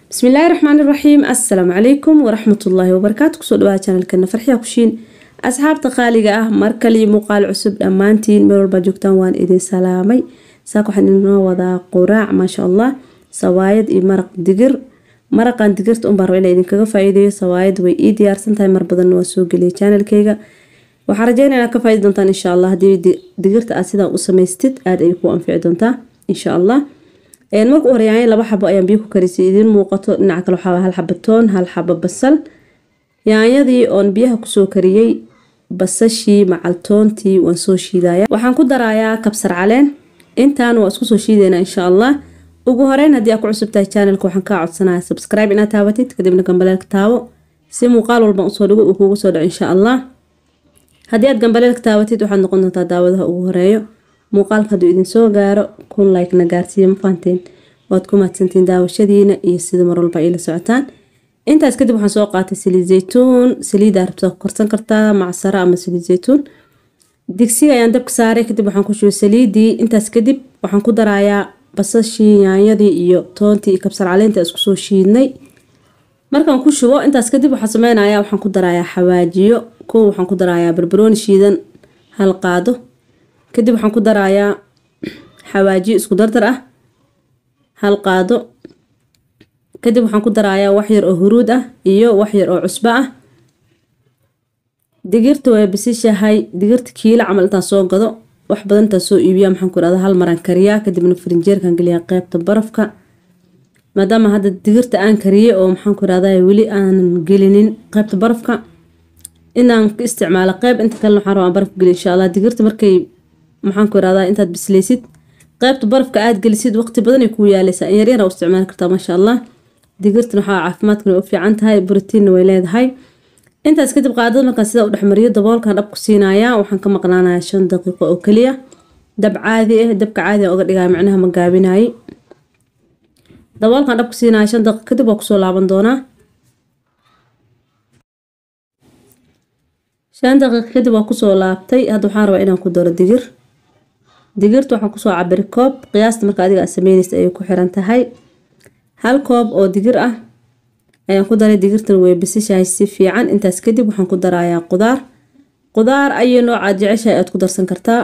Bismillaahi raxmaani raxiim. Assalaamu calaykum waraxmatullaahi wabarakaatu. Kusoo dhawaada channelkeena Farxiya Kushiin. Asxaabta qaaliga ah, mar kaliya muuqaal cusub. Dhammaantiin meel walbaa joogtaan waan idin salaamay. Saaka waxaan idinoo wadaa quraac, maasha Allah, sawaayad iyo maraq digir. Maraqan digirta unbaa raba inaa idinkaga faa'iideeyo. Sawaayad way ii diyaarsan tahay, mar badanna waa soo geliyay channelkayga. Waxaan rajeynaya inaad ka faa'iidi doontaan, insha Allah. Haddii digirta aad sidaa u samaystid, aad ayay kuu anfici doontaa, insha Allah. Marka u hore yaanyo 2 xabo ayaan biyo ku karisay, idiin muuqato. Dhinaca kale waxaa hal xabo toon, hal xabo basal. Yaanyadii oon biyaha kusoo kariyey, basashii macal toontii waan soo shiidaya. Waxaan ku darayaa kabsar caleen. Intaan waa isku soo shiideynaa, insha Allah. Ugu horeyn, haddii aad ku cusub tahay channelka, waxaan kaa codsanayaa subscribe inaad taabatid, kadibna gambaleelka taabo si muuqaal walba usoo dhigo uu kugu soo dhaco, insha Allah. Haddii aad gambaleelka taabatid, waxaad noqon doontaa daawadaha ugu horeeyo. Muuqaalka hadduu idin soo gaaro, 1000 like na gaarsiiya. Ma fahanteen? Waad ku mahadsantiin daawashadiina iyo sida mar walba ay la socotaan. Intaas kadib waxaan soo qaatay saliid zaytuun. Saliidaa rabtaa ku karsan kartaa, macsaro ama saliid zaytuun. Digsiga ayaan dabka saaray, kadib waxaan ku shubay saliidii. Intaas kadib waxaan ku darayaa basashii, yaanyadii iyo toontii iyo kabsar caleenta isku soo shiidnay. Markaan ku shubo, intaas kadib waxaan sameynayaa, waxaan ku darayaa xawaajiyo. Kow, waxaan ku darayaa barbarooni shiidan hal qaado. Kadib waxaan ku darayaa xawaajiyo isku dardar ah hal qaado. Kadib waxaan ku darayaa wax yar oo huruud ah iyo wax yar oo cusbo ah. Digirta way bisishahay. Digirta kiilo camal intaan soo gado, wax badan intaan soo iibiya, maxaan ku irahdaa, hal maraan kariyaa, kadibna farinjeerkan geliyaa qeybta barafka. Maadaama hadda digirta aan kariyey oo, maxaan ku irahdaa, weli aanan gelinin qeybta barafka, inaan ka isticmaalo qeyb, inta kalena waxaan rabaa baraf geliyo, insha Allah. Digirta markay, maxaan ku irahdaa, intaad bisleysid qeybta barafka aad gelisid, waqti badan ay kuu yaaleysaa. In yar yar u isticmaali kartaa, maasha Allah. Digirtana waxaa caafimaadkana way u fiican tahay, borotiinna way leedahay. Intaas kadib qaadada markaan sidaa u dhexmariyo, daboolkan dhab ku siinayaa. Waxaan ka maqnaanayaa 5 daqiiqo oo keliya, dab caadi ah. Dabka caadi ah uga dhigaya, macnaha ma gaabinayay. Daboolkan dhab ku siinaya, 5 daqiiqo kadib waa kusoo laaban doonaa. 5 daqiiqo kadib waa kusoo laabtay. Hadda waxaan rabaa inaan ku daro digir. Digirta waxaan kusoo cabiri koob. Qiyaasta marka adiga aad sameynaysa ayay ku xiran tahay. Hal koob oo digir ah ayaan ku daray. Digirtana way bisishahay si fiican. Intaas kadib waxaan ku darayaa qudaar. Qudaar ayo noocaad jeceshahay aad ku darsan kartaa.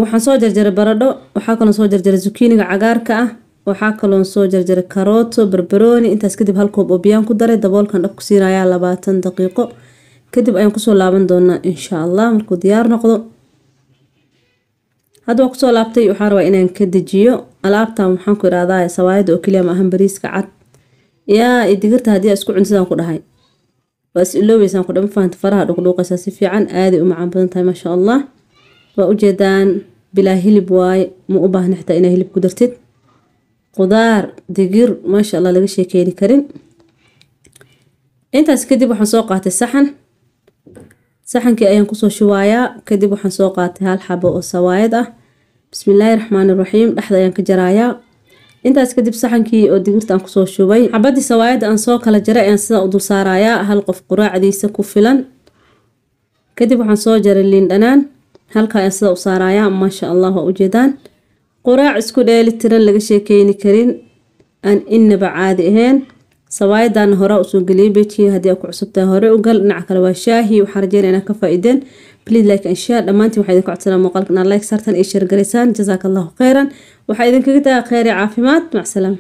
Waxaan soo jarjaray baradho, waxaa kaloo soo jarjaray zucchiniga cagaarka ah, waxaa kaloo soo jarjaray karooto, barbarooni. Intaas kadib hal koob oo biyaan ku daray. Daboolkan dhab ku siinayaa. 20 daqiiqo kadib ayaan kusoo laaban doonaa, insha Allah, markuu diyaar noqdo. Hadda waa kusoo laabtay. Waxaan rabaa inaan ka dejiyo alaabtan. Waxaan ku irahdaa, sawaayada oo keliya ma ahan, bariiska cad yaa iyo digirta haddii aad isku cunsidaan ku dhahay, waa is iloobeysaan ku dhahay. Ma fahanta? Faraha dhuqdhuuqaysaa si fiican, aaday u macaan badan tahay, maasha Allah. Waa ujeedaan, bilaa hilib waaye. Ma u baahna xitaa inaa hilib ku dartid. Qudaar digir, maasha Allah, laga sheekeyni karin. Intaas kadib waxaan soo qaatay saxan. Saxankii ayaan kusoo shubayaa. Kadib waxaan soo qaatay hal xabo oo sawaayad ah. Bismillaahi raxmaani raxiim. Dhexda ayaan ka jarayaa. Intaas kadib saxankii oo digirta aan kusoo shubay, xabadii sawaayadda aan soo kala jaray ayaan sidaa u dul saarayaa. Hal qof quraacdiisa ku filan. Kadib waxaan soo jaray liin dhanaan, halka ayaan sidaa u saarayaa. Maasha Allah, waa ujeedaan, quraac isku dheeli tiran, laga sheekeyni karin, aan inaba caadi ahayn. Sawaayadana horaa usoo geliyay page-kii. Haddii aad ku cusubtahay, hore u gal. Dhinaca kale waa shaahi. Waxaan rajeynaya inaad ka faa'iideen. Please like and share. Dhammaantiin waxaa idinka codsanaa muuqaalka inaad like saartaan iyo share garaysaan. Jazaaka Allahu khayran. Waxaa idinkaga tagaa kheyr iyo caafimaad. Macsalaama.